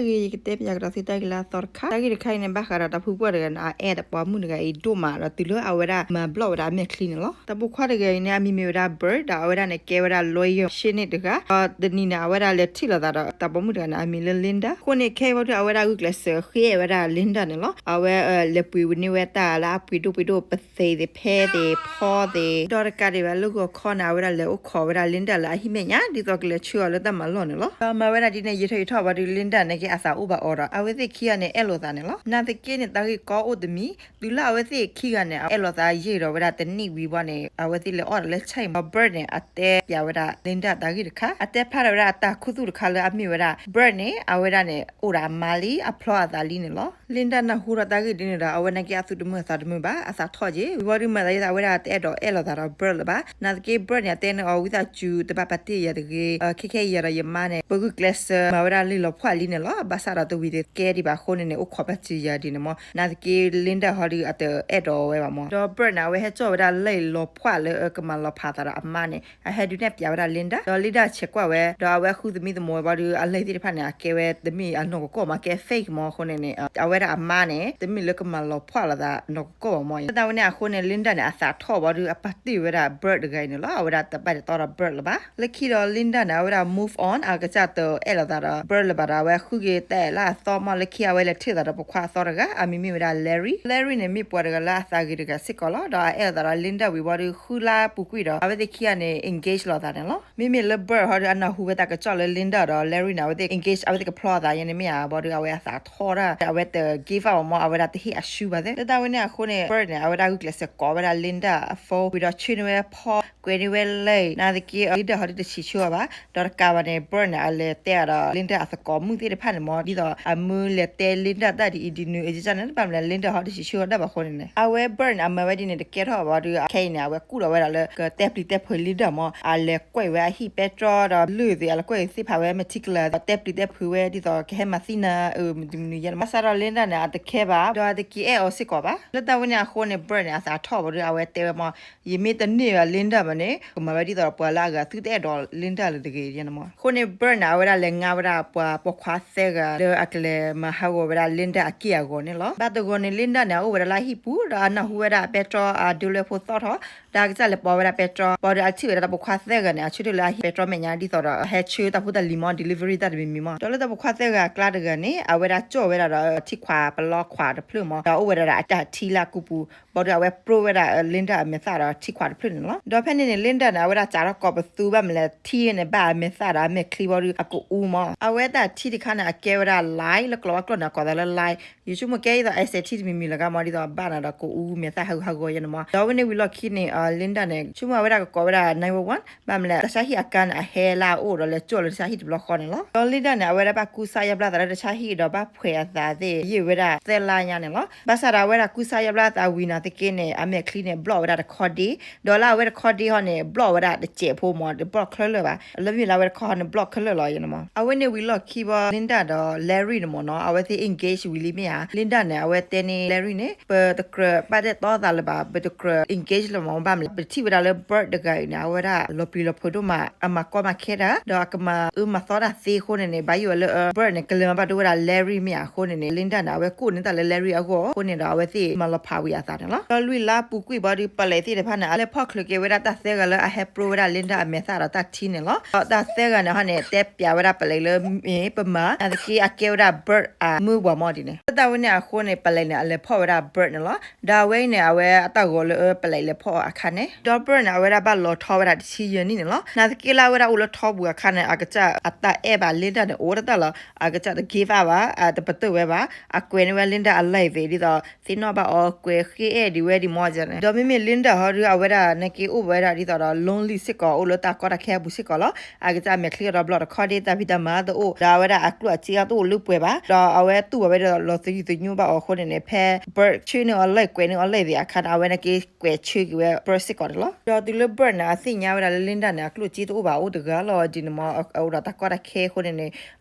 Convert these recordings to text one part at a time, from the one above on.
ဂ့ၤ ယကတဲပၠးကဒီးသုတၢ်ဂ့ၢ်လၢအသီတခါ, တၢ်ဂ့ၢ်တခါအံၤန့ၣ် ဘၣ်ဃးဒီးတၢ်ဖုပှၢ်တဂၤန့ၣ် အအဲၣ်တၢ်ပိာ်မုၣ်တဂၤအံၤဒိၣ်မးဒီး တုၤလၢအဝဲဒၣ်မၤဘျီၣ်ဝဲဒၣ်အမဲာ်ချံန့ၣ်လီၤ. တၢ်ပိာ်ခွါတဂၤအံၤန့ၣ် အမံၤမ့ၢ်ဝဲဒၣ် Bird ဒီးအဝဲဒၣ်န့ၣ်ကဲဝဲဒၣ် lawyer ရှေ့နေတဂၤ, ဒီးတနံၤန့ၣ် အဝဲဒၣ်လဲၤထံၣ်လိာ်သးဒီးတၢ်ပိာ်မုၣ်တဂၤန့ၣ် အမံၤလၢ Linda. အဃိန့ၣ် ခဲအံၤဝံၤဒီး အဝဲဒၣ်ဂုာ်ကျဲးစၢးဃ့အဲၣ်ဝဲဒၣ် Linda န့ၣ်လီၤ. အဝဲလဲၤပှ့ၤဝဲန့ၢ်ဝဲတၢ်လၢအပှ့ၤဒိၣ်ပှ့ၤဒိၣ် ပသ့သ့ၣ်ဖဲသ့ၣ်ဖီသ့ၣ်, ဒီးတကးဒံးဘၣ်လၢဂီၤခီန့ၣ် အဝဲဒၣ်လဲၤအိၣ်ခိးဝဲဒၣ် Linda လၢအဟံၣ်မဲာ်ညါ ဒ်သိးကလဲၤဆှၢအီၤလၢတၢ်မၤလီၢ်န့ၣ်လီၤ. ဒီးမၤဝဲဒၣ်ဒ်န့ၣ် ယံာ်ထီၣ်ယံာ်ထီၣ်ဝံၤဒီး Linda န့ၣ်က့ အသးအိၣ်ဘၣ်အီၤဒီး အဝဲသ့ၣ်ခံဂၤန့ၣ် အဲၣ်လိာ်သးန့ၣ်လီၤ. နာ်သက့န့ၣ် တၢ်ဂ့ၢ်ကီအိၣ်တမံၤ, တုၤလၢအဝဲသ့ၣ်ခံဂၤန့ၣ် အဲၣ်လိာ်သးယံာ်ဒီးဝဲဒၣ်တနံၣ်ဝံၤဘၣ်န့ၣ် အဝဲသ့ၣ်လဲၤအီၣ်ဒီးလၢ China ဒီး Bird န့ၣ် အတဲပၠးဝဲဒၣ် Linda တၢ်ဂ့ၢ်တခါ, အတဲဖျါထီၣ်ဝဲဒၣ်အတၢ်ခူသူၣ်တခါလၢအမ့ၢ်ဝဲဒၣ် Bird န့ၣ် အဝဲဒၣ်န့ၣ် အိၣ်ဒီးအမါလံ အဖျီအသးလံန့ၣ်လီၤ. Linda နၢ်ဟူဒီးတၢ်ဂ့ၢ်ဒ်န့ၣ်ဒီး အဝဲနာ်က့အသူၣ်တမုာ်အသးတမုာ်ဘၣ်, အသးထီၣ်က့ၤ ဝံၤဘၣ်ဒီး မၤသးဒ်သိးအဝဲဒၣ်တအဲၣ်ဒိးအဲၣ်လိာ်သးဒီး Bird လၢၤဘၣ်. နာ်သက့ Bird န့ၣ် အတဲန့ၢ်အီၤဝံသးစူၤ တဘၣ်ပာ်တ့ၢ်ယၤတဂ့ၤ, ခဲခဲအံၤယၤဒီးယမါန့ၣ် ပဂုာ်ကျဲးစၢး မၤဝဲဒၣ်လံာ်လီၤဖှၣ်လံန့ၣ်လီၤ. ဘၣ်ဆၣ်ဒီးတဝံၤတကဲဒံးဘၣ်အဃိန့ၣ်န့ၣ် အိၣ်ခိးပာ်စၢၤယၤဒ်န့ၣ်မး. နာ်သက့ Linda ဟီဒီးအတအဲၣ်ဒိးဝဲဘၣ်မး. ဒီး Bird န့ၣ် အဝဲဟဲစိာ်ဝဲဒၣ်လံာ်လီၤဖှၣ်လၢကမၤလီၤဖးသးဒီးအမါန့ၣ် အဟဲဒုးနဲၣ်ပၠးဝဲဒၣ် Linda, ဒီး Linda ဆဲးကွၢ်ဝဲ, ဒီးအဝဲဃုသမံသမိးဝဲဘၣ်ဒီး အလံာ်သ့ၣ်တဖၣ်န့ၣ် အကဲဝဲတမ့ၢ်အနီၢ်ကီၢ်မး ကဲ fake မးအဃိန့ၣ်န့ၣ် အဝဲဒၣ်အမါန့ၣ် တမ့ၢ်လၢကမၤလီၤဖှၣ်လိာ်သးနီၢ်ကီၢ်ဘၣ်မး. လၢတၢ်ဝဲန့ၣ်အဃိန့ၣ် Linda န့ၣ် အသးထီၣ်ဘၣ်ဒီး အပာ်တ့ၢ်ဝဲဒၣ် Bird တဂၤအံၤန့ၣ်လီၤ. အဝဲဒၣ်တဘၣ်တတီဒီး Bird လၢၤဘၣ်. လၢခံဒီး Linda န့ၣ် အဝဲဒၣ် move on, အကစၢ်တအဲၣ်လိာ်သးဒီး Bird လၢၤဘၣ်ဒီး အဝဲဃုက့ၤတၢ်အဲၣ်လၢအသီမး. လၢခံအဝဲလဲၤထံၣ်သးဒီးပိာ်ခွါအသီတဂၤ အမံၤမ့ၢ်ဝဲဒၣ် Larry. Larry န့ၣ် မ့ၢ်ပှၤတဂၤလၢအသးဂ့ၤတဂၤစ့ၢ်ကီးလီၤ. ဒီးအအဲၣ်လိာ်သးဒီး Linda ဝံၤဘၣ်ဒီး ဃုလါပူၤကွံာ်ဒီး အဝဲသ့ၣ်ခံဂၤန့ၣ် engage လိာ်သးန့ၣ်လီၤ. မ့မ့ၢ်လၢ Bird ဟီဒီး အနၢ်ဟူဝဲတၢ်ကစီၣ်လၢ Linda ဒီး Larry န့ၣ် အဝဲသ့ၣ် engage အဝဲသ့ၣ်ကဖျီအသးယဲန့ၣ်မ့ၢ်ဧါဘၣ်ဒီး အဝဲအသးထီၣ်တၢ် အဝဲတ give up မး အဝဲဒၣ်တဟ့ၣ်အရှုံးဘၣ်သ့ၣ်. လၢတၢ်ဝဲန့ၣ်အဃိန့ၣ် Bird န့ၣ် အဝဲဒၣ်ဂုာ်ကျဲးစၢးကိးဝဲဒၣ် Linda အ phone ဝံၤဒီးဆှၢန့ၢ်ဝဲဖီ ကွဲးန့ၢ်ဝဲလံာ်, နာ်သက့ Linda ဟီဒီးတဆံးဆၢအီၤဘၣ်. ဒီးတကးဘၣ်န့ၣ် Bird န့ၣ် အလဲၤတဲအီၤဒီး Linda အသကိးမုၣ်သ့ၣ်တဖၣ်န့ၣ်မး ဒ်သိးအမုၢ်လဲၤတဲ Linda တၢ်ဒ်အံၤဒ်နုၤ အကစၢ်န့ၣ် တဘၣ်မနုၤလဲၣ် Linda ဟီတဆံးဆၢအီၤဒၣ်ဘၣ်အဃိန့ၣ်န့ၣ် အဝဲ Bird န့ၣ် အမၤဝဲဒ်န့ၣ်တကဲထီၣ်ဘၣ်ဒီး ခဲအံၤန့ၣ် အဝဲကူၣ်ဒီးဝဲဒၣ်လၢကတဲပျံၤတဲဖုး Linda မး အလဲၤကွဲးဝဲအဟံၣ်ပဲတြီဒီးလုၢ်သ့ၣ် အလဲၤကွဲးသ့ၣ်ဖးဝဲ မ့ၢ်ထံကလၤ ဒီးတဲပျံၤတဲဖုးဝဲဒ်သိးကဟဲမၤသံနၤ မနုၤမနုၤယဲန့ၣ်မး. ဘၣ်ဆၣ်ဒီး Linda န့ၣ် အတခဲဘၣ် ဒီးအတက့ၤအဲၣ်အီၤစ့ၢ်ကီးဘၣ်. လၢတၢ်ဝဲန့ၣ်အဃိန့ၣ် Bird န့ၣ် အသးထီၣ်ဘၣ်ဒီး အဝဲတဲဝဲမး ယမ့ၢ်တန့ၢ်ဘၣ် Linda ဘၣ်န့ၣ် ကမၤဝဲဒ်သိးဒီးပှၤလၢအဂၤသုတအဲၣ်ဒိး Linda လၢၤတဂ့ၤယဲန့ၣ်မး. အဃိန့ၣ် Bird န့ၣ် အဝဲဒၣ်လဲၤငါဝဲဒၣ်ပှၤပိာ်ခွါသၢဂၤလၢအကလဲၤမၤဟးဂီၤဝဲဒၣ် Linda အက့ၢ်အဂီၤန့ၣ်လီၤ. ဘၣ်တဂီၤန့ၣ် Linda န့ၣ် အအိၣ်ဝဲဒၣ်လၢအဟံၣ်ပူၤ ဒီးအနၢ်ဟူဝဲဒၣ်အပဲတြီအဒုးလွဲဖိသီၣ်ထီၣ် ဒီးအကစၢ်လဲၤပိာ်ဝဲဒၣ်ပဲတြီ ဘၣ်ဒီးအထံၣ်ဝဲဒၣ်တၢ်ပိာ်ခွါသၢဂၤန့ၣ် အဆၢထၢၣ်လၢအဟံၣ်ပဲတြီမဲာ်ညါ ဒ်သိးဒီးဟဲဆှၢတၢ်ဖိတၢ်လံၤမး delivery တၢ်တမံၤမံၤမး. ဒီးလၢတၢ်ပိာ်ခွါသၢဂၤအကျါတဂၤန့ၣ် အဝဲဒၣ်ကၠီၣ်ဝဲဒၣ်ဒီးထံခွးပလီခွးတဖျၢၣ်မး ဒီးအိၣ်ဝဲဒၣ်ဒီးအတၢ်ထံလၢအကူပူၤ ဘၣ်ဒီးအဝဲပြိဝဲဒၣ် Linda အမဲာ်သၣ်ဒီးထံခွးတဖျၢၣ်န့ၣ်လီၤ. ဒီးဖဲန့ၣ်န့ၣ် Linda န့ၣ် အဝဲဒၣ်စးထီၣ်ကိးပသူဘၣ်မနုၤလဲၣ် ထံန့ၣ် ဘၣ်အမဲာ်သၣ်ဒီးအမဲာ်ချံဘၣ်ဒီးအကအူမး. အဝဲတၢ်ထံတခါန့ၣ် အကဲဝဲဒၣ် lye လၢကလီၤဝါကျိာ်န့ၣ် အကိးသးလၢ lye ယဆိကမိၣ်ကဲဒ်သိး acid တမံၤမံၤလၢၤဂ့ၤမး ဒ်သိးအဘၣ်နၤဒီးကအူမဲာ်သၣ်ဟးဂူာ်ဟးဂီၤယဲန့ၣ်မး. ဒီးအဝဲန့ၣ်ဝံၤလီၢ်ခံန့ၣ် Linda န့ၣ် ဆိကမိၣ်အဝဲဒၣ်ကကိးဝဲဒၣ် nine one one ဘၣ်မနုၤလဲၣ် တၢ်ဆါဟံၣ်အကါန့ၣ် အဟဲလၢအအိၣ်ဒီးလဲၤကၠီၣ်လၢတၢ်ဆါဟံၣ်တဘျီဃီန့ၣ်လီၤ. ဒီး Linda န့ၣ် အဝဲဒၣ်ဘၣ်ကူစါယါဘျါသးလၢတၢ်ဆါဟံၣ်ဒီးဘၣ်ဖှဲးအသးသ့ၣ် ယံာ်ဝဲဒၣ်သၢလါညါန့ၣ်လီၤ. ဘၣ်ဆၣ်ဒီးအဝဲဒၣ်ကူစါယါဘျါသးဝံၤနာ်သက့န့ၣ် အမဲာ်ချံန့ၣ် ဘျီၣ်ဝဲဒၣ်တခီဒ့ ဒီးလၢအဝဲတခီဒ့ဟီန့ၣ် ဘျီၣ်ဝဲဒၣ်တစဲးဖိမး တဘျီၣ်ခဲလၢာ်ဘၣ်. လၢမ့ၢ်လၢအဝဲတခီဟီန့ၣ် ဘျီၣ်ခဲလၢာ်လီၤယဲန့ၣ်မး. အဝဲန့ၣ်ဝံၤလီၢ်ခံဘၣ် Linda ဒီး Larry န့ၣ်မးနီၤ အဝဲသ့ၣ် engage ဝံၤလံမ့ၢ်ဧါ. Linda န့ၣ် အဝဲတဲန့ၢ် Larry န့ၣ် ပတကြၢးဘၣ်တဲတီသးလၢၤဘၣ် ပတကြၢး engage လၢၤမး ဘၣ်မနုၤလဲၣ် ပထံၣ်ဝဲဒၣ်လၢ Bird တဂၤအံၤန့ၣ် အဝဲဒၣ်လီၤပျံၤလီၤဖုးဒိၣ်မး အမၤကီမၤခဲတၢ် ဒီးအကမၤအၢမၤသီတၢ်သ့အဃိန့ၣ်န့ၣ် ဘၣ်ယိၣ်ဝဲလၢ Bird န့ၣ် ကလဲၤမၤဘၣ်ဒိဝဲဒၣ် Larry မ့ၢ်ဧါ. အဃိန့ၣ်န့ၣ် Linda န့ၣ် အဝဲကိၣ်န့ၢ်တၢ်လၢ Larry အဂီၢ်အဃိန့ၣ်ဒီး အဝဲသ့ၣ်မၤလီၤဖးဝံၤအသးန့ၣ်လီၤ. ဒီးလွံၢ်လါပူၤကွံာ်ဘၣ်ဒီး ပလံးသ့ၣ်တဖၣ်န့ၣ် အလဲၤဖီၣ်ချုးက့ၤဝဲဒၣ်တၢ်သၢဂၤလၢအဟဲပြိဝဲဒၣ် Linda အမဲာ်သၣ်ဒီးတၢ်ထံန့ၣ်လီၤ. ဒီးတၢ်သၢဂၤန့ၣ်ဟီန့ၣ် တဲပၠးဝဲဒၣ်ပလံးလၢ မ့ၢ်ပမၤ နာ်သက့အကဲဝဲဒၣ် Bird အမုၢ်ပှၢ်မးဒ်န့ၣ်. လၢတၢ်ဝဲန့ၣ်အဃိန့ၣ် ပလံးန့ၣ် အလဲၤဖီၣ်ဝဲဒၣ် Bird န့ၣ်လီၤ. ဒီးအဝဲအံၤန့ၣ် အဝဲအတၢ်ဂီၤလၢပလံးလဲၤဖီၣ်အခါန့ၣ် ဒီး Bird န့ၣ် အဝဲဒၣ်ဘၣ်လီၤထီဝဲဒၣ်တဆံယဲၢ်နံၣ်န့ၣ်လီၤ. နာ်သက့လၢအဝဲဒၣ်အိၣ်လၢထီပူၤအခါန့ၣ် အကစၢ်အတၢ်အဲၣ်ဘၣ် Linda န့ၣ် အိၣ်တတၢ်လီၤ. အကစၢ်တ give up ဘၣ် တပတုာ်ဝဲဘၣ်. အကွဲးန့ၢ်ဝဲ Linda အလံာ်သ့ၣ် ဒ်သိး သ့ၣ်နီၣ်ဘၣ်အီၤ ကွဲးဃ့အဲၣ်ဒံးဝဲဒံးမးန့ၣ်. ဒီးမ့မ့ၢ် Linda ဟီဒီး အဝဲဒၣ်နာ်က့အိၣ်ဝဲဒၣ်ဒ်သိးဒီး lonely စ့ၢ်ကီး အိၣ်လၢတၢ်ကီတၢ်ခဲအပူၤစ့ၢ်ကီးလီၤ. အကစၢ်အမဲာ်ချံအီၤဒီးဘျီၣ်တခီဒ့ တၢ်ဖံးတၢ်မၤတအိၣ် ဒီးအဝဲဒၣ်အကျိၣ်အစ့အတအိၣ်လၢပှဲၤဘၣ်. ဒီးအဝဲတူၢ်ဘၣ်ဝဲဒၣ်ဒီးလီၤသယုၢ်သညိဘၣ်အီၤအဃိန့ၣ်န့ၣ် ဖဲ Bird ဆှၢန့ၢ်အီၤလံာ် ကွဲးန့ၢ်အီၤလံာ်သ့ၣ်အခါန့ၣ် အဝဲနာ်က့ကွဲးဆှၢက့ၤဝဲ Bird စ့ၢ်ကီးန့ၣ်လီၤ. ဒီးတုၤလၢ Bird န့ၣ် အသ့ၣ်ညါဝဲဒၣ်လၢ Linda န့ၣ် အကျိၣ်အစ့တအိၣ်ဘၣ် အိၣ်တဂၤလီၤဒ်န့ၣ်မး အိၣ်ဒီးတၢ်ကီတၢ်ခဲအဃိန့ၣ်န့ၣ်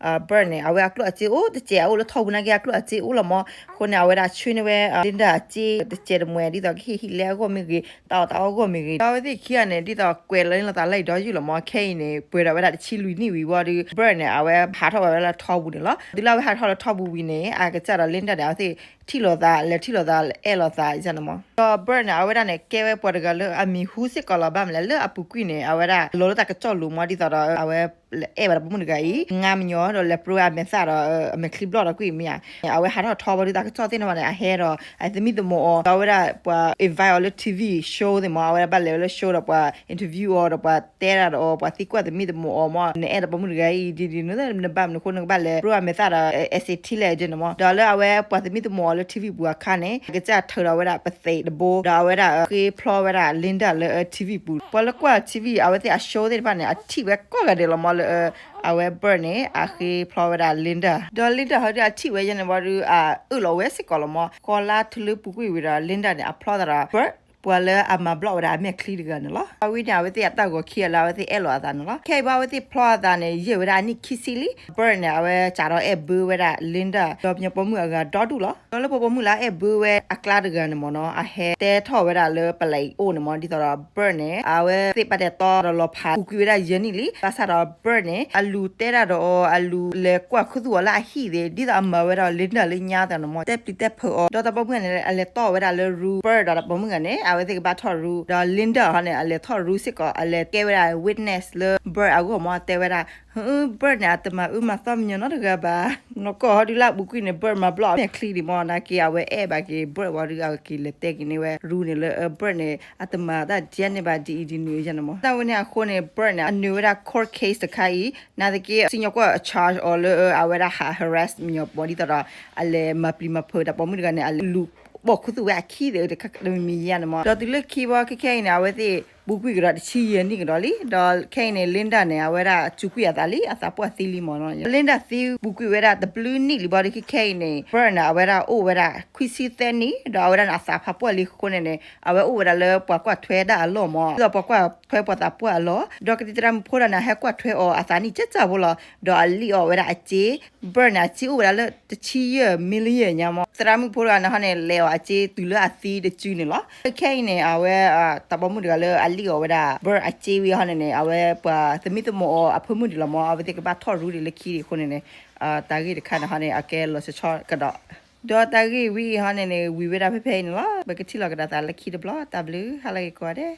Bird န့ၣ် အဝဲအကျိၣ်အစ့အိၣ်တစဲး အအိၣ်လၢထီပူၤနာ်က့အကျိၣ်အစ့ အိၣ်လီၤမး. အဃိန့ၣ် အဝဲဒၣ်ဆှၢန့ၢ်ဝဲ Linda အစ့တစဲးတမှဲၤ ဒ်သိးကဟ့ၣ်ဟံၣ်လဲအဂီၢ်မ့ၢ်ဂ့ၤ တၢ်အီၣ်တၢ်အီအဂီၢ်မ့ၢ်ဂ့ၤ ဒီးအဝဲသ့ၣ်ခံဂၤန့ၣ် ဒ်သိးကွဲးလီၤန့ၢ်လိာ်သးလၢအံၤဒီယုၢ်လီၤမး. ခဲအံၤန့ၣ် ပှဲၤဒီးဝဲဒၣ်တဆံလွံၢ်နံၣ်ဝံၤဝံၤဒီး Burt န့ၣ် အဝဲဟးထီၣ်ဝဲလၢထီပူၤန့ၣ်လီၤ. တုၤလၢအဝဲဟးထီၣ်လၢထီပူၤဝံၤန့ၣ် အကစၢ်ဒီး Linda န့ၣ် အဝဲသ့ၣ်ထံၣ်လိာ်သး လဲၤထံၣ်လိာ်သး အဲၣ်လိာ်သးန့ၣ်မး. ဒီး Burt န့ၣ် အဝဲဒၣ်န့ၣ် ကဲဝဲပှၤတဂၤလၢအမံၤဟူစ့ၢ်ကီးလီၤ. ဘၣ်မနုၤလဲၣ် လၢအပူၤကွံာ်န့ၣ် အဝဲဒၣ်လီၤလၢတၢ်ကစီၣ်လိၤမး ဒ်သိးဒီး အဝဲ အဲၣ်ဘၣ်ဒီးပိာ်မုၣ်တဂၤအံၤ ငါမညီ ဒီးလဲၤပြၢအမဲာ်သၣ်ဒီး အမဲာ်ချံဘျီၣ်ဒီးကွံာ်မ့ၢ်ဧါ. အဝဲဟးထီၣ်ထီဘၣ်ဒီးတၢ်ကစီၣ်သ့ၣ်တဖၣ်န့ၣ် အဟဲဒီး အသမံသမိးအီၤ ဒီးအဝဲဒၣ်ပှၤ invite အီၤလၢ ထံဝံၣ် show သ့ၣ်မး. အဝဲဒၣ်ဘၣ်လဲၤဝဲလၢ show ဒီးပှၤ interview အီၤဒီးပှၤတဲတၢ်ဒီးအီၤ ပှၤသံကွၢ်သမံသမိးအီၤမး နအဲၣ်ဒီးပိာ်မုၣ်တဂၤအံၤ ဒ်ဒ်န့ၣ် နဘၣ်မနုၤအဃိ နကဘၣ်လဲၤပြၢအမဲာ်သၣ်ဒီး essay ထံလဲၣ်ဒ်န့ၣ်မး. ဒီးလၢအဝဲပှၤသမံသမိးအီၤလၢ ထံဝံၣ် ပူၤအခါန့ၣ် အကစၢ်ထုးဒီးဝဲဒၣ်ပသံးတဘိ ဒီးအဝဲဒၣ်ဃ့ဖျီဝဲဒၣ် Linda လၢ ထံဝံၣ် ပူၤ. ပှၤလၢကွၢ် ထံဝံၣ် အဝဲသ့ၣ်အ show သ့ၣ်တဖၣ်န့ၣ် အထံၣ်ဝဲကိးဂၤဒဲးလီၤမး လၢအဝဲ Burt န့ၣ် အဃ့ဖျီဝဲဒၣ် Linda ဒီး Linda ဟီဒုးအထံၣ်ဝဲယဲန့ၣ်ဝံၤဒီး အအၢၣ်လီၤဝဲစ့ၢ်ကီးလီၤမး. ဃီလါထုးလၢပူၤကွံာ်ဝံၤဒီး Linda န့ၣ် အဖျီသးဒီး Burt ပှၤလၢအမၤဘျီၣ်ဝဲဒၣ်အမဲာ်ချံတဂၤန့ၣ်လီၤ. အဝဲန့ၣ် အဝဲသ့ၣ်အတၢ်ဂီၤခံဂၤလၢအဝဲသ့ၣ်အဲၣ်လိာ်အသးန့ၣ်လီၤ. ခဲအံၤဘၣ်အဝဲသ့ၣ်ဖျီအသးန့ၣ် ယံာ်ဝဲဒၣ်အနံၣ်ခံဆံလံ. Burt န့ၣ် အဝဲစးထီၣ်အဲၣ်ဘၢဝဲဒၣ် Linda ဒီးပှၤပိာ်မုၣ်အဂၤဒီဒူၣ်လီၤ. ဒီးလၢပှၤပိာ်မုၣ်လၢအအဲၣ်ဘၢဝဲအကျါတဂၤန့ၣ်မးနီၤ အဟဲတဲထီၣ်ဝဲဒၣ်လၢပလံးအိၣ်န့ၣ်မး ဒ်သိးဒီး Burt န့ၣ် အဝဲသ့ၣ်ပာ်တဲာ်တီဒီးလီၤဖးပူၤကွံာ်ဝဲဒၣ်ယဲၢ်နံၣ်လံ. ဘၣ်ဆၣ်ဒီး Burt န့ၣ် အလူၤတဲတၢ်ဒီးအီၤ အလူၤလဲၤကွၢ်ခူသူၣ်အီၤလၢအဟံၣ်သ့ၣ် ဒ်သိးအမၤဝဲဒီး Linda လၢညါသးန့ၣ်မး တဲပျံၤတဲဖုးအီၤ ဒီးတၢ်ပိာ်မုၣ်ဂၤန့ၣ် အလဲၤတီၢ်ဝဲဒၣ်လၢ room Burt ဒီးတၢ်ပိာ်မုၣ်ဂၤန့ၣ် အဝဲသ့ၣ်ကဘၣ်ထီၣ် room ဒီး Linda ဟီန့ၣ် အလဲၤထီၣ် room စ့ၢ်ကီး အလဲၤကဲဝဲဒၣ် witness လၢ Burt အဂီၢ်မး တဲဝဲဒၣ် Burt န့ၣ် အတမၤအၢမၤသီပှၤကညီနီတဂၤဘၣ်. နီၢ်ကီၢ်ဟီဒုးလၢအပူၤကွံာ်န့ၣ် Burt မၤဘျီၣ်အမဲာ်ချံဒံးမး နာ်က့အဝဲအဲၣ်ဘၣ်က့ၤ Burt ဝံၤဒီး အက့ၤလဲၤတဲက့ၤန့ၢ်ဝဲ room န့ၣ်လၢ Burt န့ၣ် အတမၤတၢ်ဒ်န့ၣ်ဘၣ် ဒ်အံၤဒ်နုၤယဲန့ၣ်မး. တၢ်ဝဲန့ၣ်အဃိန့ၣ် Burt န့ၣ် အနၢၤဝဲဒၣ် court case တခါအံၤ နာ်သက့ စံၣ်ညီၣ်ကွီၢ် အ charge အီၤလၢအဝဲဒၣ်ဟး harass မညီၤပိာ် ဒ်သိးဒီးအလဲၤမၤပျံၤမၤဖုးတၢ်ပိာ်မုၣ်တဂၤန့ၣ် အလူၤပိာ်ခူသူၣ်ဝဲအခံသ့ၣ်တမံၤမံၤယဲန့ၣ်မး. ဒီးတုၤလၢခံဘီခဲခဲအံၤန့ၣ် အဝဲသ့ၣ်ပူၤကွံာ်ကဒီးတဆံယဲၢ်နံၣ်ကဒီးလံ. ဒီးခဲအံၤန့ၣ် Linda န့ၣ် အဝဲဒၣ်စူးကွံာ်အသးလံ အသးပှၢ်သံလံမးနီၤ. Linda သံပူၤကွံာ်ဝဲဒၣ်တဘျုးနံၣ်လံဘီဒီး ခဲခဲအံၤန့ၣ် Burt န့ၣ် အဝဲဒၣ်အိၣ်ဝဲဒၣ်ခွံဆံသၢနံၣ် ဒီးအဝဲဒၣ်န့ၣ် အသးဖးပှၢ်လံအဃိန့ၣ်န့ၣ် အဝဲအိၣ်ဝဲဒၣ်လၢပှၤကွၢ်ထွဲဒၣ်အလီၢ်မး ဒ်သိးပှၤကွၢ်ထွဲပှၤသးပှၢ်အလီၢ် ဒီးကသံၣ်သရၣ်မုၣ်ဖိတဂၤန့ၣ် ဟဲကွၢ်ထွဲအီၤအသးနံၣ်ကၠၢကၠၢဖိလီၤ. ဒီးအလံၣ်အီၤဝဲဒၣ်အစ့ Burt န့ၣ် အစ့အိၣ်ဝဲဒၣ်လၢတဆံယဲၢ် million ညါမး သရၣ်မုၣ်ဖိတဂၤန့ၣ်ဟီန့ၣ် လဲၤအီၤအစ့တုၤလၢအသံတစုန့ၣ်လီၤ. ခဲအံၤန့ၣ် အဝဲ တၢ်ပိာ်မုၣ်တဂၤလၢအလံၣ်အီၤဝဲဒၣ် Burt အစ့ဝံၤဟီန့ၣ်န့ၣ် အဝဲပှၤသမံသမိးအီၤအဖၢမုၢ်ဒံးလီၤမး အဝဲသ့ၣ်ကဘၣ်ထီၣ် room ဒံးလၢခံဒံးအဃိန့ၣ်န့ၣ် တၢ်ဂ့ၢ်တခါန့ၣ်ဟီန့ၣ် အကဲလီၤဆီဆီကဒီး ဒီးတၢ်ဂ့ၢ်ဝံၤအံၤဟီန့ၣ်န့ၣ် ဝံၤဝဲဒၣ်ဖဲဖဲအံၤန့ၣ်လီၤ. ပကထံၣ်လိာ်ကဒီးသးလၢခံတဘျီ တၢ်ဘျုး ဟါလၢဂ့ၤကိးဂၤဒဲး.